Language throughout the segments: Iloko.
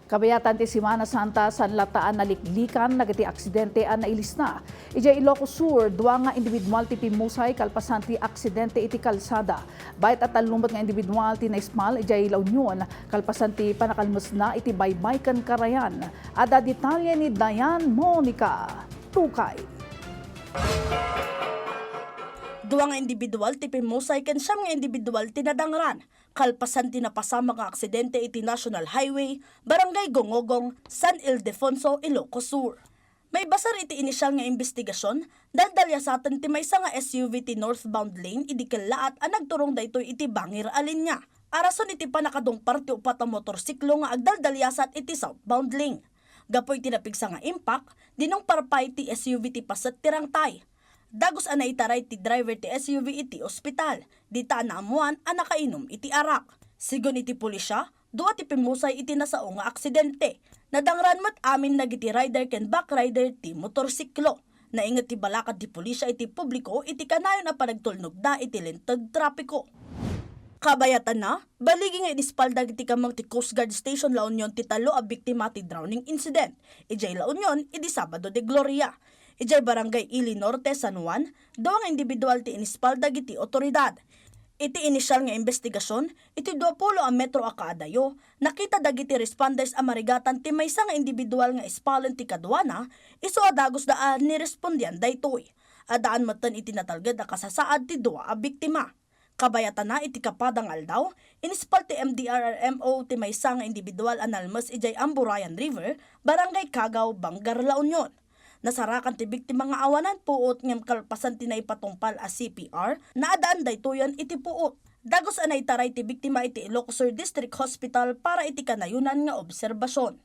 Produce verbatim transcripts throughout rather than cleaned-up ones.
Kabayatan ti Semana Santa, saan latta a naliklikan dagiti aksidente a nailisna. Idiay Ilocos Sur, dua nga individual ti pimmusay kalpasan ti aksidente iti kalsada. Bayat a tallo met nga individual ti naismal idiay La Union kalpasan ti panakalmesna iti baybay ken karayan. Adda detalye ni Diane Monica Tukay. Dua nga individual ti pimmusay ken siam nga individual ti nadangran kalpasan ti napasamak nga aksidente iti National Highway, Barangay Gongogong, San Ildefonso, Ilocos Sur. Maibasar iti inisial nga imbestigasyon, daldaliasaten ti maysa nga S U V ti northbound lane idi kellaat a nagturong daytoy iti bangir a linya. A rason iti pannakadungpar ti upat a motorsiklo nga agdaldaliasat iti southbound lane. Gapu iti napigsa nga impact, dinungpar pay ti S U V ti paset ti rangtay. Dagus a naitaray ti driver ti S U V iti ospital, dita a naammoan a nakainom iti arak. Sigun iti pulisya, dua ti pimmusay iti nasao nga aksidente. Nadangran met amin dagiti rider ken backrider ti motorsiklo. Nainget ti balakad ti pulisya iti publiko iti kanayon a panagtulnogda iti linteg trapiko. Kabayatanna, baligi nga inispal dagiti kameng ti Coast Guard Station La Union ti tallo a biktima ti drowning incident idiay La Union idi Sabado de Gloria. Idiay Barangay Ili Norte, San Juan, dua nga individual ti inispal dagiti otoridad. Iti inisial nga imbestigasyon, iti duapulo a metro a kaadayo, nakita dagiti responders a marigatan ti maysa nga individual nga ispalen ti kaduana, isu a dagusda a nirespondian daytoy. Addaan metten iti natalged a kasasaad ti dua a biktima. Kabayatanna iti kapada nga aldaw, inispal ti M D R R M O ti maysa nga individual a nalmes idiay Amburayan River, Barangay Cagao, Bangar, La Union. Nasarakan ti biktima nga awanan puot ngem kalpasan ti naipatungpal a C P R, naadaan daytoyen iti puot. Dagus a naitaray ti biktima iti Ilocos Sur District Hospital para iti kanayonan nga obserbasyon.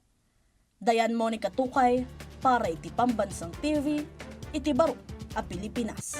Diane Monica Tukay para iti Pambansang T V iti baro a Pilipinas.